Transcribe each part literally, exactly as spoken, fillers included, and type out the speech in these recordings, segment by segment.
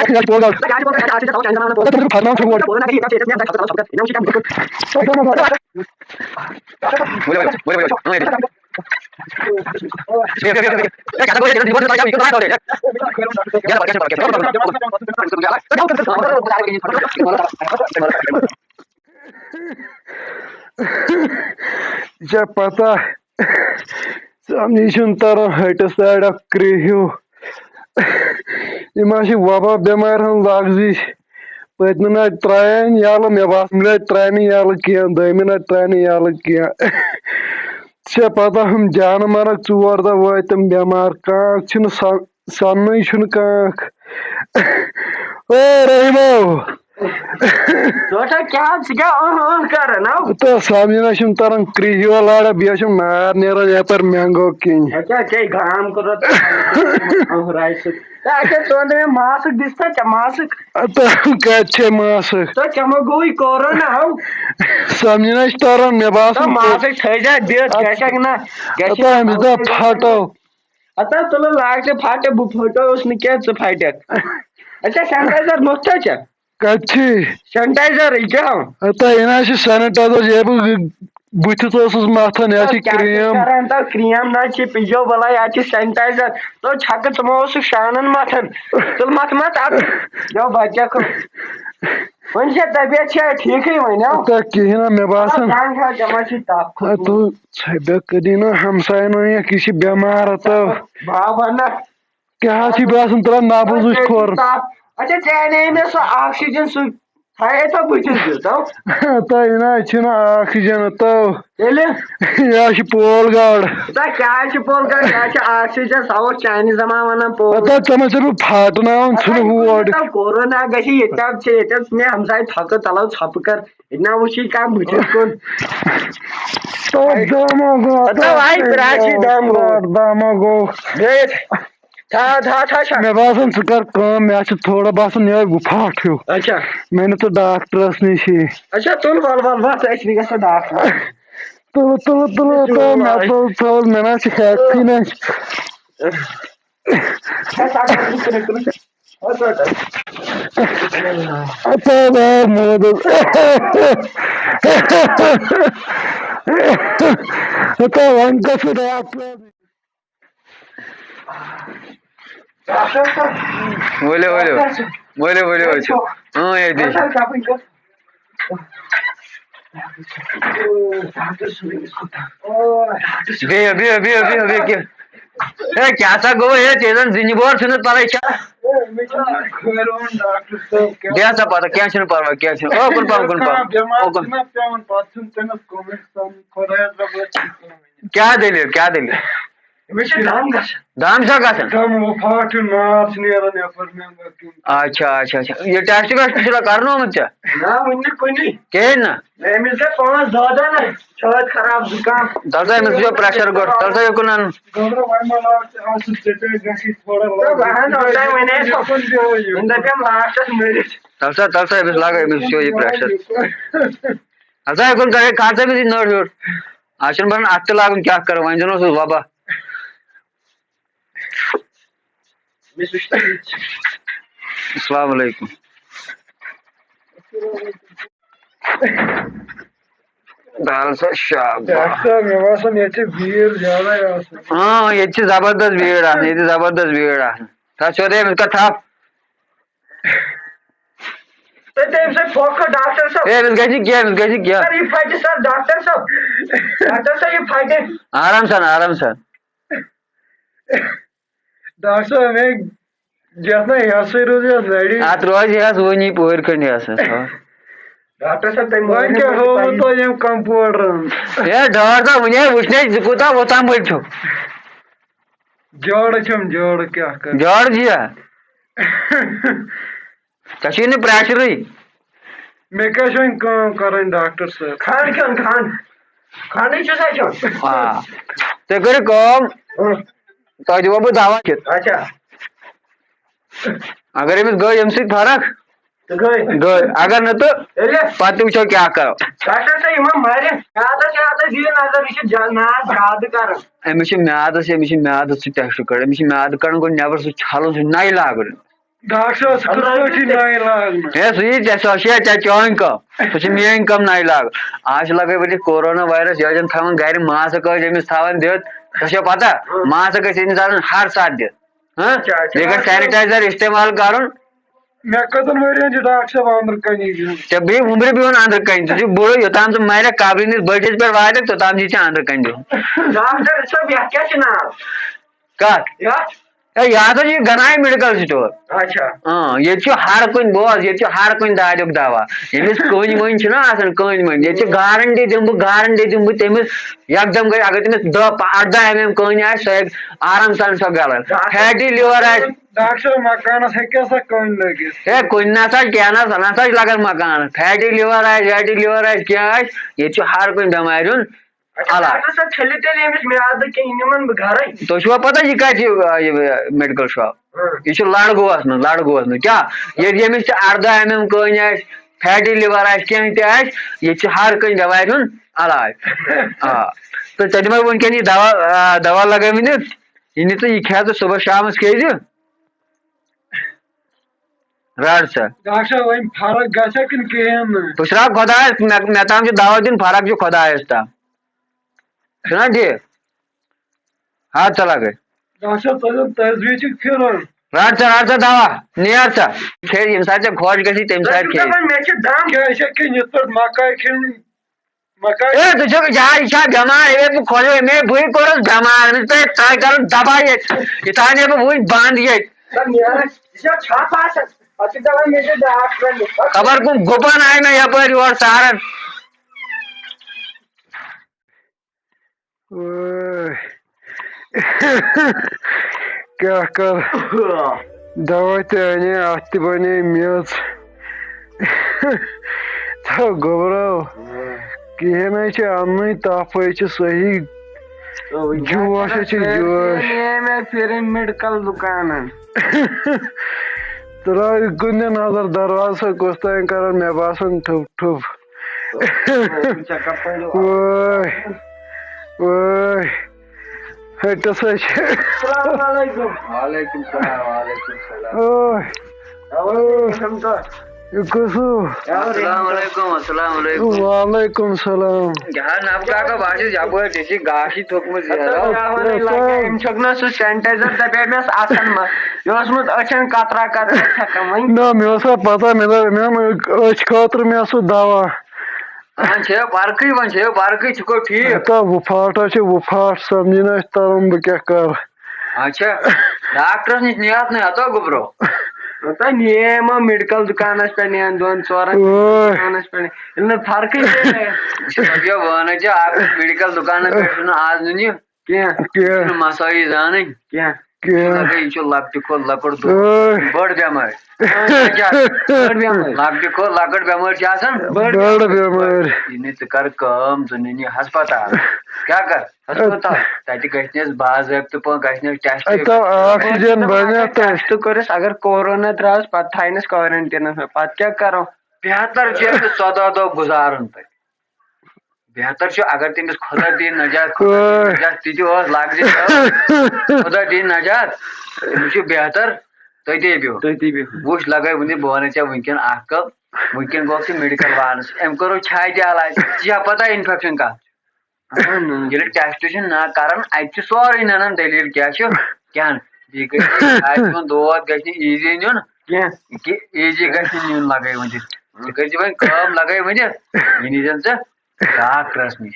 یہِ حظ چھُ پوٚز حظ۔ ژےٚ پتہ، سمجھی چھُنہٕ تران ہٹِس سایڈ اکھ کرٛیہیوٗ۔ یِم حظ چھِ وبا بٮ۪مارِ ہٕنٛز لگزٕج۔ پٔتمہِ نہٕ اَتہِ ترٛایے نہٕ یَلہٕ، مےٚ باسان، مےٚ نہٕ اَتہِ ترٛایہِ نہٕ یَلہٕ کینٛہہ، دوٚیمہِ نہٕ اَتہِ ترٛایہِ نہٕ یَلہٕ کینٛہہ۔ ژےٚ پتہ، ہُم جانہٕ مرگ ژور دۄہ وٲتۍ تِم بٮ۪مار، کانٛہہ چھُنہٕ سَ-، سَننٕے چھُنہٕ کانٛہہ۔ او رحیمو! ژٕ وَٹا کیٛاہ، ژٕ کیٛاہ اۭں اۭں کران، ہو؟ تہٕ سَمجھی نہ چھُنہٕ تَران، کرٛیہیوٗ لارا، بیٚیہِ چھُم نار نیران یَپٲرۍ مٮ۪نٛگو کِنۍ۔ اچھا، ژےٚ گام کوٚرُتھ اۭں راے سۭتۍ۔ تہٕ اچھا، ژٕ وَن تہٕ مےٚ، ماسٕک دِژ ژےٚ، ژےٚ ماسٕک؟ تہٕ کَتہِ چھے ماسٕک؟ تہٕ ژےٚ ما گوٚوُے کورونا، ہو؟ سَمجھی نہ چھُ تَران، مےٚ باسان، تہٕ ماسٕک تھٲیزِ اَتھ دِتھ، اَتھ گژھکھ نہ، گژھکھ ہتا أمِس دَپ پھٹو۔ ہتا تُلہٕ لاگ ژٕ پھٹہٕ، بہٕ پھٹووُس نہٕ کینٛہہ، ژٕ پھٹکھ۔ اچھا، sanitizer موٚتھا ژےٚ؟ کَتہِ چھی؟ Sanitizer، یہِ کیٛاہ؟ ہتا یہِ نہ حظ چھُ sanitizer، یہِ بہٕ بٕتھِس اوسُس مَتھان، یہِ حظ چھِ کیٛاہ چھِ cream۔ کران تَتھ cream نہ چھِ، پیٚیو بَلاے، اَتھ چھِ sanitizer۔ تو چھَکہٕ ژٕ ما اوسُکھ شانَن مَتھان؟ ژٕ مَتھ مَتھ اَتھ۔ یو بَچَکھ۔ وۄنۍ چھےٚ طبیعت چھےٚ ٹھیٖکھٕے وۄنۍ، ہو؟ تہٕ کِہیٖنۍ نہ، مےٚ باسان۔ زنٛگ ہا ژےٚ ما چھی تَپھ کھوٚتمُت؟ اَدٕ ژھٮ۪بہِ کٔدی نہ ہمساین وَنیکھ، یہِ چھِ بٮ۪مار، تہٕ بابا نہ۔ کیٛاہ حظ چھِ باسان، ترٛا نبض وٕچھ کھۄر۔ اچھا، ژےٚ اَنے مےٚ سُہ oxygen، سُہ تھایے تو بٕتھِس دیُت، ہو؟ تہٕ یہِ نہ حظ چھِنہٕ oxygen، تو۔ تیٚلہِ؟ یہِ حظ چھِ پول گاڈ۔ ژےٚ کیٛاہ چھِ پول گاڈ؟ یہِ حظ چھِ oxygen، سُہ اوس چاینیٖز زمان وَنان پول۔ ہتا ژےٚ ما چھُکھ بہٕ پھاٹناوان، ژھٕنہٕ ہور۔ ییٚتہِ کورونا گژھِ، ییٚتہِ حظ چھِ، ییٚتہِ حظ مےٚ ہمساے تھۄکہٕ تَلو ژھۄپہٕ کر، ییٚتہِ نہ وٕچھی کانٛہہ بٕتھِس کُن۔ تَتھ دامو گوٚو، مطلب، آے پرٛاش چھِ دام گوٚو۔ تَتھ دامو گوٚو۔ بیٚیہِ تھا، تھا، تھا چھا؟ مےٚ باسان، ژٕ کر کٲم، مےٚ چھُ تھوڑا باسان یِہوٚے گُپھاٹھ ہیوٗ۔ اچھا۔ مےٚ نہٕ ژٕ ڈاکٹرس نِش۔ اچھا، تُل، وَل، وَل، وَل، ژٕ اَسہِ نِش گژھِ ڈاکٹر۔ تُلہٕ، تُلہٕ، تُلہٕ، تُلہٕ، مےٚ نہ حظ چھِ ہٮ۪کتھٕے نہ۔ ہتا وۄنۍ کَس ڈاکٹر؟ ؤلِو، ؤلِو۔ ؤلِو، ؤلِو، ؤلِو۔ اۭں، ییٚتی۔ بِہِو، بِہِو، بِہِو، بِہِو، بِہِو، کیٛاہ؟ ہے، کیٛاہ سا گوٚو؟ ہے، ژےٚ زَن زِنہِ بور چھُنہٕ پَرٕے چھا؟ بیٚہہ سا پَتہٕ، کینٛہہ چھُنہٕ پَرواے، کینٛہہ چھُنہٕ۔ اوکُن پَہَم، اوکُن پَہَم، اوکُن۔ کیٛاہ دٔلیٖل، کیٛاہ دٔلیٖل؟ أمِس چھِ دَم گژھان۔ دَم چھا گژھان؟ دَم، ہُہ پھاٹھ ہیوٗ نار چھُ نیران یَپٲرۍ مٮ۪نٛگَس کِنۍ۔ اچھا، اچھا، اچھا۔ یہِ ٹٮ۪سٹ وٮ۪سٹ چھُنہ کرنومُت ژےٚ؟ نہ، وُنہِ نہٕ کُنی۔ کِہیٖنۍ نہ؟ نہ، أمِس گٔے پانٛژھ دَہ دۄہ نہ، چھٲتۍ خراب، زُکام۔ تَلہٕ سا أمِس وٕچھو پرٛٮ۪شَر گۄڈٕ، تَلہٕ سا یوٚکُن اَن۔ گوٚبرا، وۄنۍ ما لاگ ژٕ اَتھ سۭتۍ، ژےٚ پیٚیہِ گژھی تھوڑا تہٕ بہٕ ہن اوٚتام وَنے ژےٚ۔ وۄنۍ دَپٮ۪م لاسٹَس مٔرِتھ۔ تَلہٕ سا، تَلہٕ سا أمِس لاگو أمِس وٕچھو یہِ پرٛٮ۪شَر۔ اَدٕ سا یوٚکُن کَرے، کَر سا أمِس یہِ نٔر ہیوٚر۔ آز چھُنہٕ بَنان اَتھٕ تہِ لاگُن، کیٛاہ کَرو، وۄنۍ زَن اوس سُہ وَبا۔ السلام علیکم۔ ڈاکٹر صٲب، شاباش۔ ڈاکٹر صٲب، مےٚ باسان، ییٚتہِ چھِ بھیٖڑ زیادَے آسان۔ آ، ییٚتہِ چھِ زبردست بھیٖڑ آسان، ییٚتہِ چھِ زبردست بھیٖڑ آسان۔ تَتھ چھِ اورٕ أمِس کَتھ تھپھ۔ تہٕ تٔمۍ سۭتۍ پھۄکھ ڈاکٹر صٲب۔ ہے، أمِس گژھِ نہٕ کینٛہہ، أمِس گژھِ نہٕ کینٛہہ۔ سر، یہِ پھٹہِ، سر، ڈاکٹر صٲب۔ ڈاکٹر صٲب، یہِ پھٹہِ۔ آرام سان، آرام سان۔ ڈاکٹر صٲب، مےٚ یَتھ نہ ہٮ۪سٕے روٗز یَتھ نٔری۔ اَتھ روزِ ہٮ۪س وُنی پوٗرۍ کھنٛڈ ہٮ۪س۔ ڈاکٹر صٲب، تۄہہِ وۄنۍ کیٛاہ ہٲووٕ تۄہہِ یِم کمپاوڈرن؟ ہے، ڈاکٹر صٲب، وُنہِ ہے وُچھنے ژٕ کوٗتاہ وۄتامُت چھُکھ۔ جوڑٕ چھُم، جوڑٕ کیٛاہ کَرٕ؟ جوڑٕ چھُیا؟ ژےٚ چھُے نہٕ پرٛیشرٕے۔ مےٚ کیٛاہ چھِ وۄنۍ کٲم کَرٕنۍ، ڈاکٹر صٲب؟ کھنٛڈ کھیوٚن، کھنٛڈ۔ کھنٛڈٕے چھُسا کھیوٚن؟ آ۔ تُہۍ کٔرِو کٲم، اۭں۔ تۄہہِ دِمو بہٕ دوا کھٮ۪تھ۔ اچھا۔ اگر أمِس گٔے اَمہِ سۭتۍ فرق، تہٕ گٔے۔ گٔے۔ اگر نہٕ تہٕ تیٚلہِ؟ پَتہٕ تہِ وٕچھو کیٛاہ کَرو۔ ڈاکٹر صٲب، یِمَن مَرِ۔ میٛادَس، میٛادَس دِیِو نظر، یہِ چھُ جا-، میٛادٕ زیادٕ کَران۔ أمِس چھُ میٛادَس، أمِس چھُ میٛادَس سُہ ٹٮ۪سٹ کَرُن، أمِس چھُ میٛادٕ کَڑُن گۄڈٕ نٮ۪بَر، سُہ چھَلُن، سُہ نَیہِ لاگُن۔ ڈاکٹر صٲب، سُہ کِتھ پٲٹھۍ یی نَیہِ لاگنہٕ؟ ہے، سُہ یی ژےٚ، سۄ چھےٚ ژےٚ چٲنۍ کٲم، سُہ چھُ میٲنۍ کٲم نَیہِ لاگُن۔ آز چھِ لَگٲوِتھ یہِ کورونا وایرس، یہِ ٲسۍ زَن تھاوان گرِ، ماسک ٲسۍ أمِس تھاوان دِتھ، ژےٚ چھےٚ پَتہ، ماسک ٲسۍ أمِس آسان ہر ساتہٕ دِتھ۔ ہاں؟ اچھا، اچھا۔ بیٚیہِ گژھِ سینیٹایزر استعمال کرُن۔ مےٚ کٔژَن ؤرین چھُ ڈاکٹر صٲب أنٛدرٕ کَنی بِہُن؟ ژےٚ بیٚیہِ وُمبرِ بِہُن أنٛدرٕ کَنہِ، ژٕ چھُکھ بُڈٕ، یوٚتام ژٕ مَرکھ قبرِ نِش بٔٹھِس پٮ۪ٹھ واتکھ، توٚتام چھُے ژےٚ أنٛدرٕ کَنہِ بِہُن۔ ڈاکٹر صٲب، یَتھ کیٛاہ چھُ ناو؟ کَتھ؟ یَتھ؟ ہے، یہِ ہسا چھُ غناے میڈیکل سٹور۔ اچھا۔ اۭں، ییٚتہِ چھُ ہر کُنہِ، بوز، ییٚتہِ چھُ ہر کُنہِ دادیُک دوا۔ ییٚمِس کٔنۍ ؤنۍ چھِنہ آسان، کٔنۍ ؤنۍ، ییٚتہِ چھِ گارنٹی دِمہٕ بہٕ، گارنٹی دِمہٕ بہٕ تٔمِس، یکدم گٔے، اگر تٔمِس دَہ، اَرداہ ایم ایم کٔنۍ آسہِ، سۄ ہیٚکہِ آرام سان سۄ گلن۔ ڈاکٹر، فیٹی لیور آسہِ۔ ڈاکٹر صٲب، مکانس ہیٚکیٛاہ سۄ کٔنۍ لٔگِتھ؟ ہے، کُنہِ نہ سا کینٛہہ نہ سا، نہ سا چھِ لگان مکانس۔ فیٹی لیور آسہِ، ویٹی لیور آسہِ، کینٛہہ آسہِ، ییٚتہِ چھُ ہر کُنہِ بٮ۪مارِ ہُنٛد اچھا، علاج۔ ڈاکٹر صٲب، چھٔلِو تیٚلہِ أمِس میادٕ کِنہٕ یِمن بہٕ گرے؟ تُہۍ چھُوا پتہ یہِ کتہِ چھُ، آ، یہِ، یہِ میڈیکل شاپ؟ ہاں۔ یہِ چھُ لڑگوہس منٛز، لڑگوہس منٛز۔ کیٛاہ؟ ییٚتہِ ییٚمِس تہِ ارداہ ایم ایم کٔنۍ آسہِ، فیٹی لیور آسہِ، کینٛہہ تہِ آسہِ، ییٚتہِ چھُ ہر کُنہِ بٮ۪مارِ ہُنٛد علاج۔ آ۔ تہٕ ژےٚ دِمے وٕنکیٚن یہِ دوا، آ، دوا لگٲوِتھ، یہِ نہِ ژٕ، یہِ کھےٚ ژٕ صُبحس شامس کھیٚیہِ زِ۔ رٹ سا۔ ڈاکٹر صٲب، وۄنۍ فرق گژھِ کِنہٕ کِہیٖنۍ نہٕ؟ بہٕ چھُس خۄدایس، مےٚ، مےٚ تام چھُ دوا دیُن، فرق چھُ خۄدایس تام۔ چھُنہ ٹھیٖک؟ ہا، ژٕ لگے۔ ڈاکٹر صٲب، تُہۍ زن تجویٖز چھِ پھِرُن۔ رٹ ژٕ، رٹ ژٕ دوا، نیر ژٕ۔ کھے، ییٚمہِ ساتہٕ ژےٚ خۄش گژھی، تَمہِ تۄہہِ ساتہٕ چھُو کھے۔ دَپان مےٚ چھِ دم۔ کیٛاہ، یہِ چھا کِنہٕ یِتھ پٲٹھۍ مکاے کھیٚنۍ؟ مکاے؟ اے، ژٕ چھُکھ، یہِ ہا، یہِ چھا بٮ۪مار؟ ہے، بہٕ خۄش، مے بٕے کوٚرُس بٮ۪مار، أمِس پے ترٛاے کرُن دوا ییٚتہِ۔ یہِ تھاونے بہٕ وٕنۍ بنٛد ییٚتہِ۔ نہ، نیران، یہِ چھا چھپھ آسان؟ پتہٕ چھِ دَپان مےٚ چھِ ڈاکٹرن نِش۔ خبر کُم گُپن آیہِ مےٚ یپٲرۍ یور ژارن۔ وٲے۔ کیٛاہ کَرٕ؟ دوا تہِ اَنے، اَتھ تہِ بَنے میٚژ۔ تہٕ گوٚبرو، کِہیٖنۍ نَے چھِ اَننُے، تَپھ ہے چھِ صحیح۔ جوش ہے چھِ جوش۔ مےٚ پھِرٕنۍ میڈیکل دُکانن۔ ترٛاو یہِ کُنہِ نظر دروازٕ کُس تام کران، مےٚ باسان ٹھُپ ٹھُپ۔ وٲے، وٲے۔ ہٹس ہے چھِ۔ السلام علیکم۔ وعلیکم السلام، وعلیکم السلام۔ اوے۔ اوے۔ یہِ کُس ہیوٗ؟ السلام علیکم، السلام علیکم۔ وعلیکم السلام۔ کیٛاہ نبہٕ کاکا، بہٕ حظ چھُس یپٲرۍ، ژےٚ چھِ گاشہِ تھوٚکمُت زیرو۔ السلام علیکم۔ أمۍ چھوٚک نہ سُہ سینیٹایزر، دپے مےٚ اتھن منٛز۔ یہِ اوسمُت أچھن قطرہ قطرہ چھکان وۄنۍ۔ نہ، مےٚ اوس نہ پتہ، مےٚ دوٚپ، مےٚ اوٚن أچھ خٲطرٕ مےٚ سُہ دوا۔ وۄنۍ چھےٚ فرقٕے، وۄنۍ چھےٚ فرقٕے، ژٕ گوٚو ٹھیٖک۔ ہتا وُپھاٹھ ہا چھِ وُپھاٹھ، سمجھی نہٕ اَسہِ تران بہٕ کیٛاہ کَرٕ۔ اچھا، ڈاکٹرس نِش نِیاتھ نہٕ ہتو گوٚبرو؟ ہتا نِیے یِمو میڈیکل دُکانس پٮ۪ٹھ نِیَن دۄن ژورن اوے۔ دُکانس پٮ۪ٹھ، ییٚلہِ نہٕ فرقٕے گٔے۔ وٕچھ حظ، یہِ وَنان چھِ اکھ میڈیکل دُکانس پٮ۪ٹھ چھُنہٕ آز نُنہِ کینٛہہ۔ کینٛہہ۔ یہِ چھُنہٕ مسٲیی زانٕنۍ۔ کینٛہہ۔ کینٛہہ۔ لگے، یہِ چھُ لۄکٹہِ کھۄتہٕ لۄکُٹ دود۔ اے۔ بٔڑ بٮ۪مٲرۍ۔ بٔڑ بٮ۪مٲرۍ۔ لۄکٹہِ کھۄتہٕ لۄکٕٹ بٮ۪مٲرۍ چھِ آسان۔ بٔڑ بٔڑ بٮ۪مٲرۍ۔ یہِ نہٕ ژٕ کر کٲم، ژٕ نِن یہِ ہسپتال۔ کیٛاہ کر؟ ہسپتال۔ تتہِ گژھِ نہٕ اَسہِ باضٲبطہٕ پٲٹھۍ، گژھِ نہٕ اَسہِ ٹیسٹ۔ اَتہِ آو آکسیجن بنیٛاہ تتہِ۔ ٹیسٹ کٔرِس، اگر کورونا درٛاس، پتہٕ تھاینس کوارنٹینس منٛز، پتہٕ کیٛاہ کرو؟ بہتر چھُ أمِس ژۄداہ دۄہ گُزارُن تتہِ۔ بہتر چھُ اگر تٔمِس خۄدا دِیِن نجات، خۄدا دِیِن وٲے۔ نجات، تہِ تہِ اوس لگ زِ خۄدا دِیِن نجات، تٔمِس چھُ بہتر تٔتی بِہُن۔ تٔتی بِہُن۔ وٕچھ لگے وٕنہِ، بہٕ وَنَے ژےٚ وٕنکٮ۪ن اَکھ کَتھ، وٕنکٮ۪ن گوٚو سُہ میڈیکل وانَس، أمۍ کٔرٕو چھاتہِ علاج، ژےٚ چھےٚ پتہ انفیکشن کَتھ چھُ؟ اہن۔ ییٚلہِ ٹیسٹ چھِ نہ کران، اَتہِ چھُ سورُے نَنان دٔلیٖل کیٛاہ چھُ، کیٛاہ نہٕ۔ بیٚیہِ گژھِ نہٕ آسہِ وۄنۍ دود، گژھِ نہٕ ایٖزی نیُن۔ کینٛہہ۔ کہِ ایٖزی گژھِ نہٕ نیُن لگٲوِتھ۔ ژٕ کٔرۍ زِ وۄنۍ کٲم لگٲوِتھ، یہِ نیٖزٮ۪ن ژٕ ڈاکٹرس نِش۔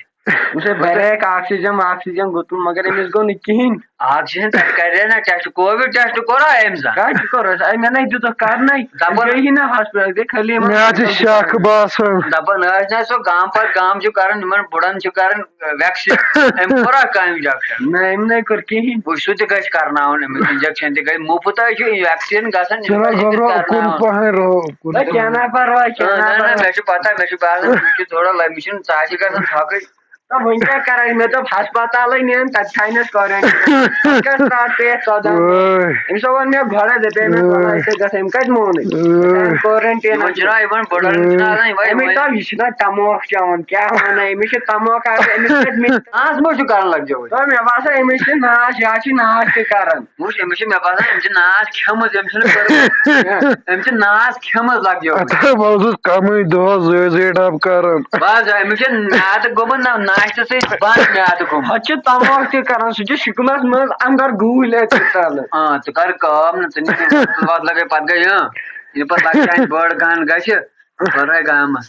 وٕچھ حظ، بریک آکسیجن واکسیجن گُتُل، مگر أمِس گوٚو نہٕ کِہیٖنۍ۔ آکسیجن تتہِ کرے نہ ٹیسٹ، کووِڈ ٹیسٹ کوٚرا أمۍ زن؟ کتہِ کوٚرُس؟ اے، مےٚ نَے دیُتُکھ کرنَے۔ دپان گٔیی نہٕ ہاسپٹل، گٔے خٲلی یِمن مےٚ حظ چھِ شک باسان۔ دپان ٲسۍ نہ سُہ گام پتہٕ گام چھُ کران، یِمن بُڑن چھُ کران ویکسیٖن۔ أمۍ کوٚرا کانٛہہ انجیکشن؟ نہ، أمۍ نَے کوٚر کِہیٖنۍ۔ وٕچھ، سُہ تہِ گژھِ کرناوُن أمِس انجیکشن تہِ گژھِ، مُفت حظ چھُ ویکسیٖن گژھان، چھُنہ یِمن چھِ گۄبرو کرناوُن۔ کُن پہن رو کُن۔ نہ، کینٛہہ نہ پرواے، کینٛہہ نہ نہ، نہ، پرواے۔ مےٚ چھُ پتہ، مےٚ چھُ باسان، مےٚ چھُ تھوڑا لٔمِس چھُنہٕ ژاسہِ گژھان تھۄکٕے۔ تہٕ وۄنۍ کیٛاہ کَرٕ؟ مےٚ دوٚپ ہسپتالٕے نِن، تَتہِ تھاینَس کورَنٹیٖن۔ تَتہِ کَتہِ ترٛاو پیٚٹھ ژۄداہ۔ أمۍ سا ووٚن مےٚ گۄڈَے، دَپے مےٚ، وَلہٕ، أسۍ گژھو، أمۍ کَتہِ مونُے؟ کورَنٹیٖن۔ یِمَن چھِنہ یِمَن بٔڑَن چھِنہ آسان یِمَے، أمِس یِمَے۔ تام، یہِ چھِنہ تَموکھ چٮ۪وان، کیٛاہ وَنان، أمِس چھِ تَموکھ آسان، أمِس کَتہِ مِلہِ؟ ناز ما چھُ کَران لَگجو وۄنۍ؟ تہٕ مےٚ باسان، أمِس چھِ ناز، یہِ حظ چھِ ناز تہِ کَران۔ وٕچھ، أمِس چھِ، مےٚ باسان، أمۍ چھِ ناز کھٮ۪مٕژ، أمۍ چھِنہٕ کٔرمٕژ۔ أمۍ چھِ ناز کھٮ۪مٕژ لَگجو وۄنۍ۔ اَتھ ہا، بہٕ اوسُس کَمٕے دۄہَس زٲوۍ زٲوۍ ڈَبہٕ کَران۔ بَس، أمِس چھِ میٛادٕ گوٚمُت نہ ناشتہٕ سۭتۍ بنٛد، میٛادٕ گوٚمُت۔ ہۄتہِ چھِ تموکھ تہِ کران، سُہ چھُ شِکنَس منٛز اَندَر گوٗلۍ أژِتھ تَلہٕ۔ آ، ژٕ کر کٲم نہ، ژٕ نِکھ وَتھ لَگے پَتہٕ گٔے، اۭں، یہِ پَتہٕ لَگہِ چانہِ بٔڑ گَن گژھِ، پھٔہرے گامَس۔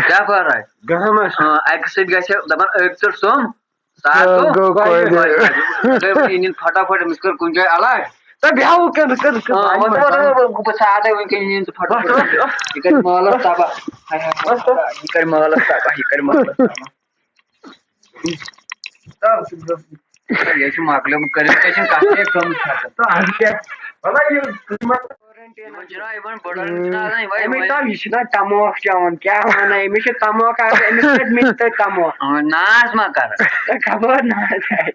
کیٛاہ پھٔہرے؟ گامَس۔ اۭں، اَکہِ سۭتۍ گژھِ دَپان أکۍ ژٔٹ سوٚم، سُہ آو گوٚو گوٚو کۄلہِ۔ کۄلہِ۔ گٔے وۄنۍ یہِ نِن فٹافٹ، أمِس کٔر کُنہِ جایہِ علاج۔ تہٕ بیٚہو کٔر، کٔر، کٔر۔ آ، وۄنۍ وۄنۍ وۄنۍ وۄنۍ بہٕ ژھانٛڈے وٕنکٮ۪ن یِیِن ژٕ فٹافٹ۔ یہِ کَرِ مالَس تباہ۔ ہاے، ہاے، ہاے، یہِ کَرِ مالَس تباہ، یہِ کَرِ مالَس تباہ۔ یہِ چھُ مۄکلیومُت، کٔرِو تُہۍ چھِنہٕ کَتھٕے کٔم چھَکھ۔ تہٕ اَدٕ کیٛاہ؟ مطلب، یہِ قۭمَتھ یِمَن چھِنہ یِمَن بٔڑَن چھِنہ آسان یِمَے، أمِس یِمَے۔ تام، یہِ چھِنہ تموکھ چٮ۪وان، کیٛاہ وَنان، أمِس چھِ تموکھ آسان، أمِس کَتہِ مِلہِ تۄہہِ تموکھ؟ آ، ناز ما کَران؟ تہٕ خبر ناز آسہِ۔